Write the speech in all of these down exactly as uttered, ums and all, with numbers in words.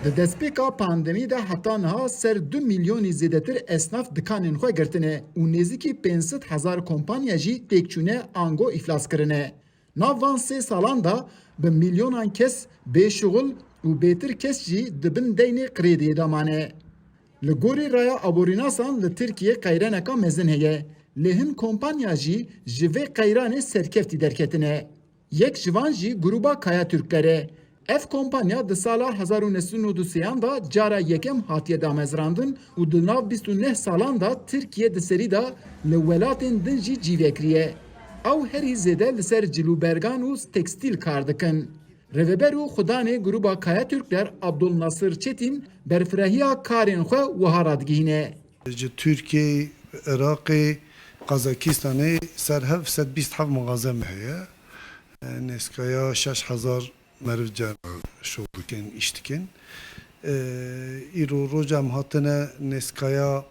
Di destpêka pandemiyê de heta niha ser du milyonî zêdetir esnaf dikanên xwe girtine û nêzîkî pênc sed hezar kompanya jî têk çûne ango îflas kirine. Nav van sê salan de bi milyonan kes bêşuxul û bêtir kes jî di bin deynê qirêdiyê de mane. Li gorî raya aborînasan li Tirkiyê qeyreneka mezin heye, lê hin kompanya jî ji vê qeyranê serkeftî derketine. Yek ji van jî Grûba Kaya Türkler e. Ev kompanya di sala hezar û neh sed û nod û sêyan de cara yekem hatiye damezrandin û di nav bîst û neh salan de Tirkiye di serî de li welatên din jî cî vekiriye. Ew herî zêde li ser cilûbergan û tekstîl kar dikin. Rêveber û xudanê Grûba Kaya Türkler Abdulnasir Çetin berfirahiya karên xwe wiha radigihîne. Ji Tirkiyeyê, Iraqê, Qazakistanê ser hev sed bîst heft mexaze me heye. Nêzîkaya şeş hezar meriv cara şol dikin, îş dikin. Îro roja em hatine nêzîkaya,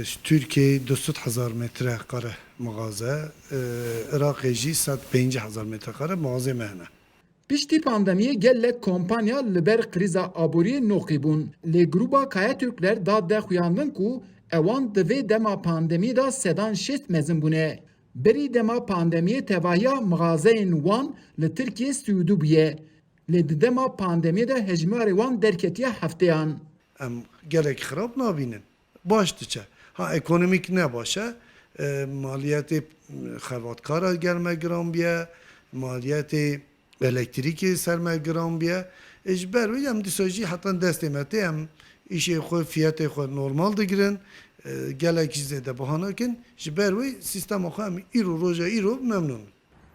ji Tirkiyeyê du sed hezar metre kare mexaze, Iraqê jî sed pêncî hezar metre kare mexazê me hene. Piştî pandemiyê gelek kompanya li ber krîza aboriyê noqî bûn. Lê Grûba Kaya Türkler da de xuyandin ku ewan di vê dema pandemiyê de sedan şêst mezin bûne. Berî dema pandemiyê tevahiya mixazeyên wan li Tirkiyê sî û du bûye. Lê di dema pandemiyê de hejmarê wan derketiye hefteyan. Em gelek xirab nabînin. Baş diçe. Ha, ekonomîk ne baş e. E, maliyetê, e, xebatkara gel me giran bûye, maliyetê elektrîkê ser me giran bûye. E, ji ber wê em dîsa jî heta destê me tê, em îşê xwe, fiyetê xwe normal digirin. E, gelek jî zêde biha nakin. Ji ber wê sîstema xwe em îro, roja îro memnûn in.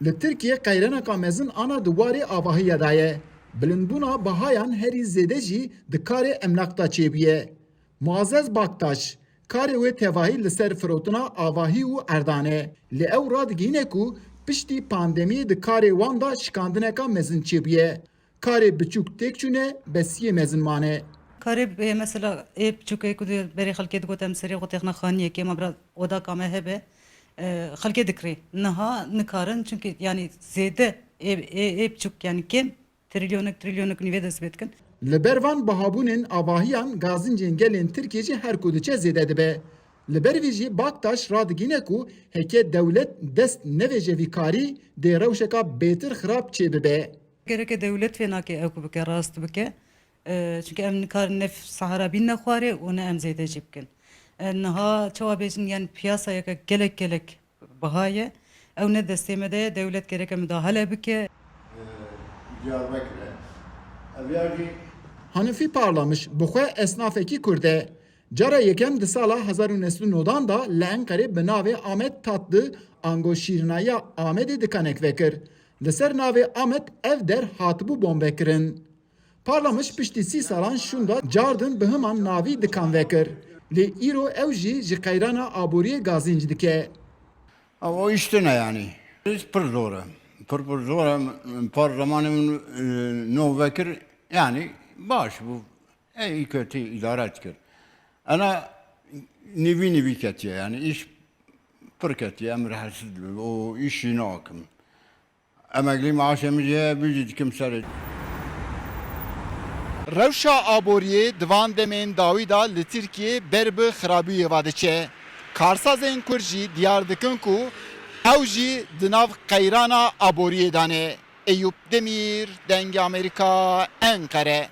Li Tirkiyê qeyreneka mezin ana di warê avahiyê de ye. Bilindbûna bihayan herî zêde jî di karê emlak de çêbûye. Muazzez Baktaş, karê wê tevahî li ser firotina avahî û erdan e. Lê ew radigihîne ku piştî pandemiyê di karê wan de şikandineka mezin çêbûye. Karê biçûk têk çûne, besiyê mezin mane. Karê, e, mesela ê biçûkê ku di berê xelkê digot em serê xwe têxine xaniyekê, ma bira odaka me hebe, e, xelkê dikirê. Niha nikarin, çunkî yanî zêde ê, ê, ê biçûk yanî kêm trilyonek, trilyonek nîvê dest pê dikin. Li ber van bihabûnên avahiyan gazincên gelên Tirkiyê jî her ku diçe zêde dibe. Li ber vî jî Baktaş radigihîne ku heke dewlet dest nevêje vî karî dê rewşeka bêtir xirab çêbibe. Gereke dewlet fê nake ew ku bike, rast bike. E, çunke em nikarin nef sahara bînne xwarê û ne em zêde jî bikin. E, niha çawa bêjin, yani piyasayeke gelek gelek biha ye. Ew ne destê me de ye, dewlet gereke midahale bike. Diyarbekir e. Ev ya jî Hanifî Parlamiş bi xwe esnafekî Kurd e. Cara yekem di sala hezar û neh sed û nodan de li Enqerê bi navê Ahmet Tatlı ango şîrinayiya Amedê dikanek vekir. Li ser navê Amed ev der hatibû bombekirin. Parlamiş piştî sî salan şûnda cardin bi himan navî dikan vekir. Lê îro ew jî ji qeyrana aboriyê gazinc dike. Ama o iş tune yani. Pir zor e. Pir pir zor e. Par zamanê min, e, nov vekir yani baş bû. Ey, iyi kötü idare dikir. Ana nivî nivî ketiye, yani iş pir ketiye, em rahatsiz dibin, o işî nakim. Emeklî maaşê min jî heye, vî jî dikim serê. Rewşa aboriyê di van demên dawî de li Tirkiyê ber bi xirabiyê ve diçe. Karsazên Kurd jî diyar dikin ku ew jî di nav qeyrana aboriyê de ne. Eyûp Demîr, Dengê Amerîka, Enqere.